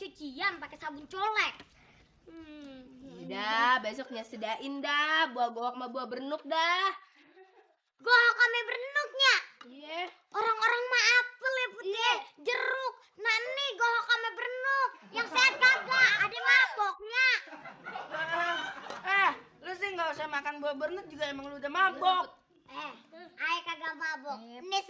cucian pakai sabun colek. Udah, besoknya sedain dah buah goak sama buah berenuk dah. Goak sama berenuknya. Iya. Orang-orang mah apel ya putih, jeruk. Nah nih goak sama berenuk. Yang sehat kagak, ada maboknya. Lu sih nggak usah makan buah berenuk juga emang lu udah mabok. Ayo kagak mabok. Ini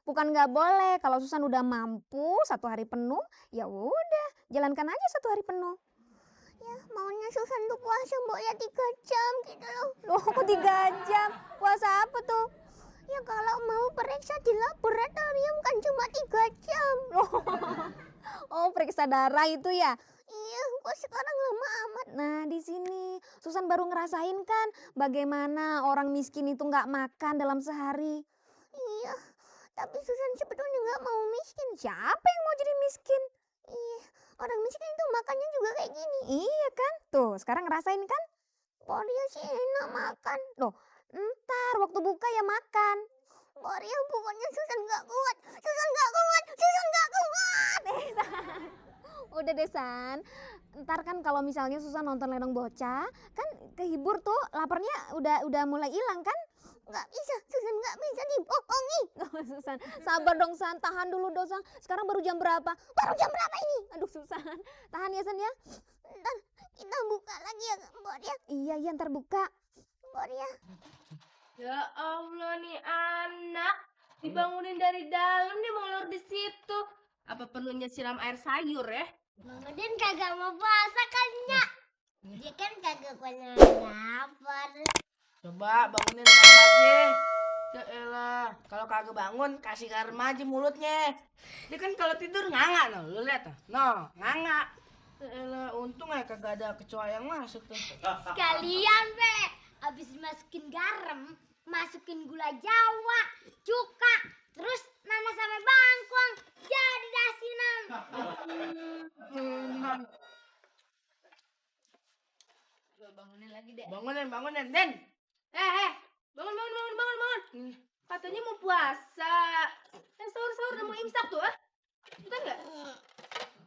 Bukan nggak boleh. Kalau Susan udah mampu 1 hari penuh, ya udah jalankan aja 1 hari penuh. ya maunya Susan tuh puasa mbok ya 3 jam gitu loh. Loh, kok 3 jam? Puasa apa tuh? Ya kalau mau periksa di laboratorium kan cuma 3 jam. Oh, periksa darah itu ya? Iya, kok sekarang lama amat. Nah, di sini Susan baru ngerasain kan bagaimana orang miskin itu nggak makan dalam sehari. Iya, tapi Susan sebetulnya nggak mau miskin. Siapa yang mau jadi miskin? Iya, orang miskin itu makannya juga kayak gini. Iya kan? Tuh, sekarang ngerasain kan? Poria sih enak makan. Loh, ntar waktu buka ya makan. Poria pokoknya Susan nggak kuat. Susan nggak kuat. Susan nggak kuat. Udah deh San, ntar kan kalau misalnya Susan nonton Lenong Bocah, kan kehibur tuh, laparnya udah mulai hilang kan? Nggak bisa, Susan nggak bisa dibohongi. Susan, sabar dong San, tahan dulu dong San. Sekarang baru jam berapa? Baru jam berapa ini? Aduh Susan, tahan ya San ya. Ntar kita buka lagi ya Poria. Iya ntar buka. Poria. Ya Allah nih anak, dibangunin dari dalam dia molor di situ. Apa perlunya siram air sayur ya? Mama Den kagak mau puasa kan Nyak? Dia kan kagak punya lapar. Coba bangunin Kang aja. Ya elah, kalau kagak bangun kasih garam aja mulutnya. Dia kan kalau tidur nganga no, lu lihat tuh. No, nganga. Ya elah, untung ya kagak ada kecoa yang masuk tuh. Sekalian Be, abis dimasukin garam, masukin gula Jawa, cuka, terus nanas sama bangkuang, jadi dasinan. Bangunin lagi deh. Bangunin, Den. Bangun. Katanya mau puasa. Sahur udah mau imsak tuh, ah? Bukan nggak?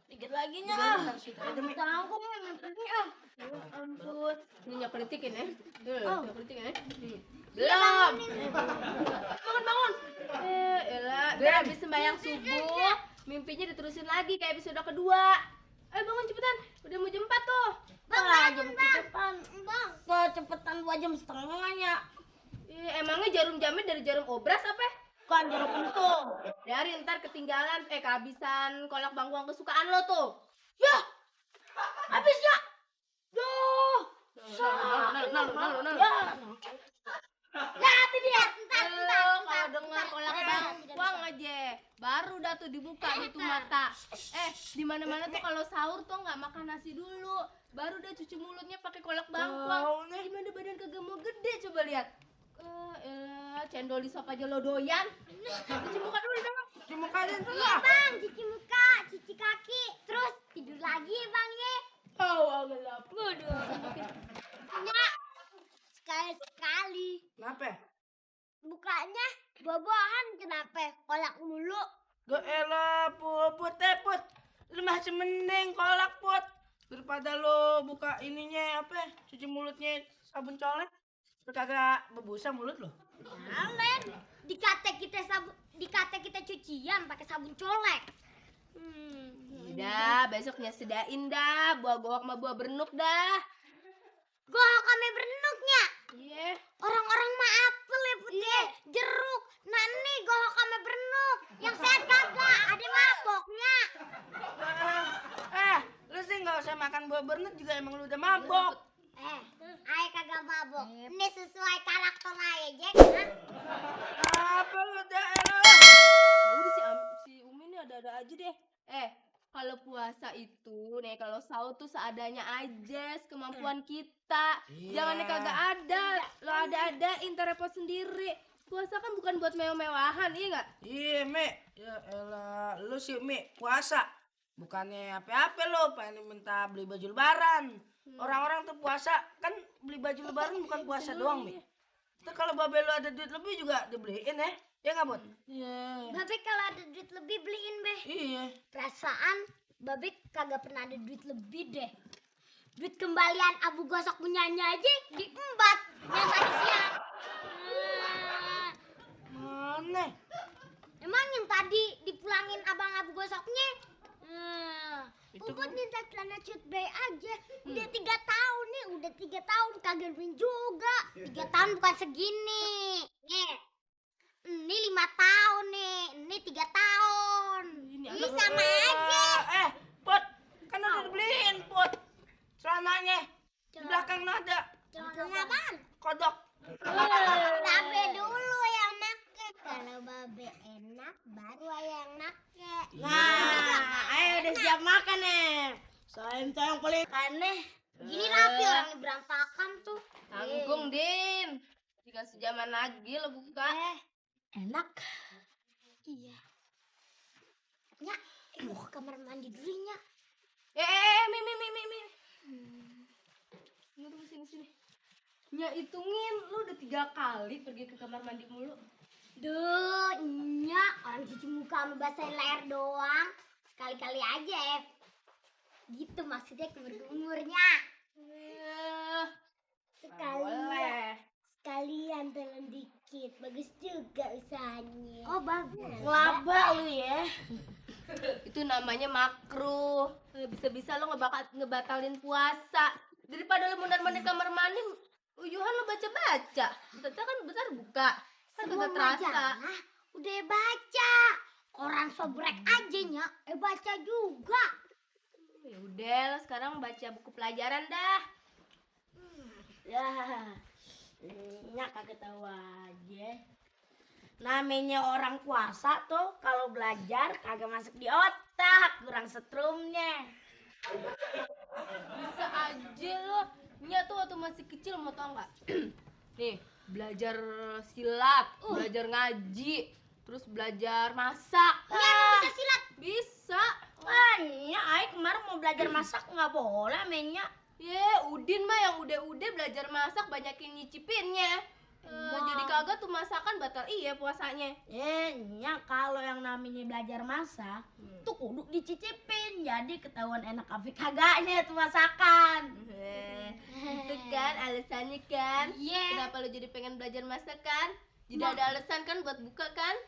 Dikit lagi nya. Tahu Ya ampun. Ini nyakritikin ya. Nyakritikin ya. Belum. Bangun. Elah, dia habis sembahyang subuh, mimpinya diterusin lagi kayak episode kedua. Ayo bangun cepetan, udah mau jam 4 tuh. Bang, Cepetan. Bang. Kok cepetan 2 jam setengah nya. Emangnya jarum jamnya dari jarum obras apa? Kan jarum pentung. Dari ntar ketinggalan, kehabisan kolak bangkuang kesukaan lo tuh. Ya. Habis ya. Duh. Lihat dia, entar. Kalau dengar kolak bangkuang aja, baru dah tuh dibuka itu mata. Di mana-mana tuh kalau sahur tuh nggak makan nasi dulu, baru dah cuci mulutnya pakai kolak bangkuang. Gimana badan kagak mau gede coba lihat. Cendol di sop aja lo doyan. Cuci muka dulu dong. Cuci muka aja tuh. Iya Bang, cuci muka, cuci kaki, terus tidur lagi Bang ya. Gelap. Waduh. Nyak, sekali-sekali. Kenapa? Bukanya buah-buahan kenapa? Kolak mulu. Gak elah, put. Lu masih mending kolak, Put. Daripada lu buka ininya apa? Cuci mulutnya sabun colek. Terus kagak berbusa mulut lo. Alen, dikata kita cucian pakai sabun colek. Udah, besoknya sedain dah buah goak sama buah berenuk dah. Goak sama berenuknya. Iya. Orang-orang mah apel ya putih, jeruk. Nah nih goak sama berenuk. Yang sehat kagak, ada maboknya. Lu sih nggak usah makan buah berenuk juga emang lu udah mabok. Ayo kagak mabok. Ini sesuai karakter aja, Jack. Apa lu udah elah? Udah si Umi ini ada-ada aja deh. Kalau puasa itu nih, kalau sahur tuh seadanya aja, kemampuan kita. Iya. Jangan yang kagak ada, lo ada-adain, ntar repot sendiri. Puasa kan bukan buat mewah-mewahan, iya nggak? Iya, Mi. Ya elah, lu sih Mi puasa. Bukannya apa-apa lo, pengen minta beli baju lebaran. Orang-orang tuh puasa kan beli baju lebaran bukan puasa doang, Mi. Ntar kalau babe lu ada duit lebih juga dibeliin ya. Ya nggak, Bun? Iya. Babe kalau ada duit lebih beliin, Be. Iya. Perasaan Babe kagak pernah ada duit lebih deh. Duit kembalian abu gosok punyanya aja diembat yang tadi siang. Mana? Emang yang tadi dipulangin abang abu gosoknya? Itu Ubud minta celana cut B aja. Udah 3 tahun nih, udah 3 tahun kagak beliin juga. 3 tahun bukan segini. Nih. Ini 5 tahun nih, ini 3 tahun. Ini sama aja. Pot, kan udah dibeliin, Pot. Celananya. Di belakang ada Celana apaan? kodok. Babe dulu yang make. Kalau babe enak, baru yang make. Nah, ayo udah siap makan nih. Saya yang paling aneh. Gini rapi orangnya berantakan tuh. Tanggung, Din. Jika sejaman lagi lo buka. Enak. Iya. Nya, mau ke kamar mandi dulu nya. Mi. Tunggu sini. Nya hitungin, lu udah 3 kali pergi ke kamar mandi mulu. Duh, nya orang cuci muka sama basahin leher doang. Sekali-kali aja ya. Gitu maksudnya kumur-kumurnya. Sekalian telan dikit. Bagus juga usahanya. Oh, bagus. Laba lu ya. Itu namanya makruh. Bisa-bisa lo ngebatalin puasa. Daripada lo mondar-mandir kamar mandi, uyuhan lo baca-baca. Bentar kan bentar buka. Kan Semua kagak terasa. majalah udah baca. Orang sobrek aja nya, baca juga. Ya udah, lo sekarang baca buku pelajaran dah. Ya. Nyak kagak tahu aja. Namanya orang puasa tuh kalau belajar kagak masuk di otak, kurang setrumnya. Bisa aja lo. Nya tuh waktu masih kecil mau tau nggak? Nih, belajar silat, belajar ngaji, terus belajar masak. Nya emang bisa silat. Bisa. Wah, Nyak Ai kemarin mau belajar masak nggak boleh mainnya. Udin mah yang udah belajar masak banyakin nyicipinnya. Jadi kagak tuh masakan batal puasanya. Nyak kalau yang namanya belajar masak tuh kudu dicicipin, jadi ketahuan enak apa kagaknya tuh masakan. Itu kan alasannya kan. Iya. Kenapa lo jadi pengen belajar masak kan? Jadi ada alasan kan buat buka kan?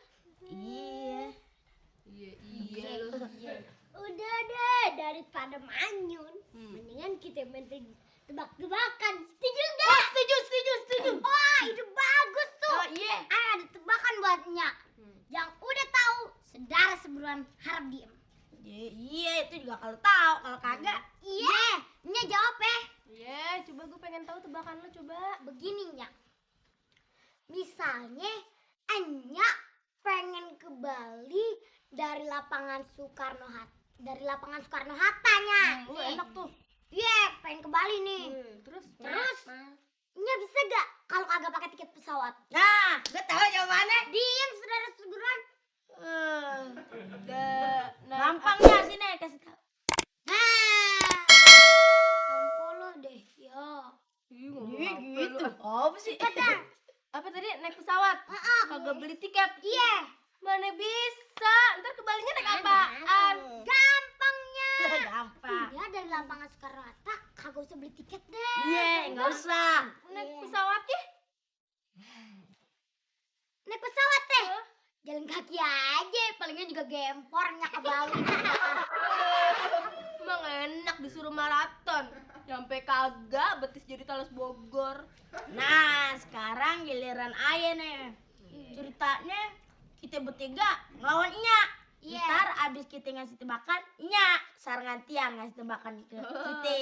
Iya. Iya lo. Udah deh, daripada manyun, mendingan kita main tebak-tebakan. Setuju nggak? Setuju. Wah, itu bagus tuh. Oh iya. Ada tebakan buatnya. Yang udah tahu, saudara seburuan harap diem. Iya itu juga kalau tahu, kalau kagak. Iya, Nya jawab ya. Iya, coba gue pengen tahu tebakan lo coba. Begini Nya. Misalnya, Nya pengen ke Bali dari lapangan Soekarno-Hatta nya. Enak tuh. Iya, pengen ke Bali nih. Terus Nya bisa gak kalau kagak pakai tiket pesawat? Nah, gue tahu jawabannya. Diem saudara seburuan. Gampang ya sini kasih tahu. Nah, kampolo deh. Ya. Gitu. Apa sih? Apa tadi naik pesawat? Kagak beli tiket. Iya. Mana bisa? Ntar ke Balinya naik apaan? Gampangnya. Gampang. Ya dari lapangan Soekarno-Hatta kagak usah beli tiket deh. Iya, nggak usah. Naik pesawatnya? Naik pesawat teh. Jalan kaki aja, palingnya juga gempornya ke Bali. Emang enak disuruh maraton. Nyampe kagak betis jadi talas Bogor. Nah, sekarang giliran Ayah nih. Ceritanya kita bertiga ngelawan Nyak. Iya. Ntar abis kita ngasih tebakan, Nyak sarangan tiang ngasih tebakan ke kita.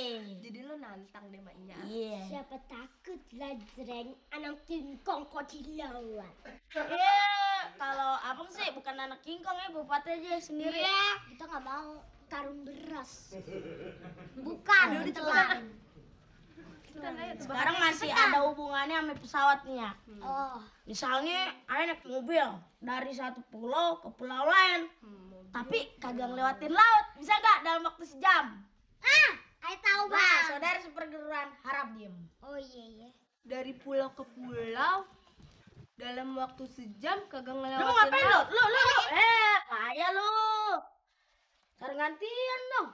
Jadi lo nantang deh maknya. Iya. Siapa takut lajreng anak kingkong kocilauan. Kalau abang sih bukan anak kingkong ya, bupat aja sendiri. Iya, kita nggak mau karung beras. Bukan, telan. Sekarang masih ada hubungannya sama pesawatnya. Oh, Misalnya, Ayah naik mobil dari satu pulau ke pulau lain, tapi kagak ngelewatin laut, bisa nggak dalam waktu sejam? Ayo tahu Nah, bang. saudara seperguruan harap diem. Oh iya. Dari pulau ke pulau dalam waktu sejam kagak Lu mau ngelewatin ngapain lu? laut. Kayak lu. Sekarang gantian dong.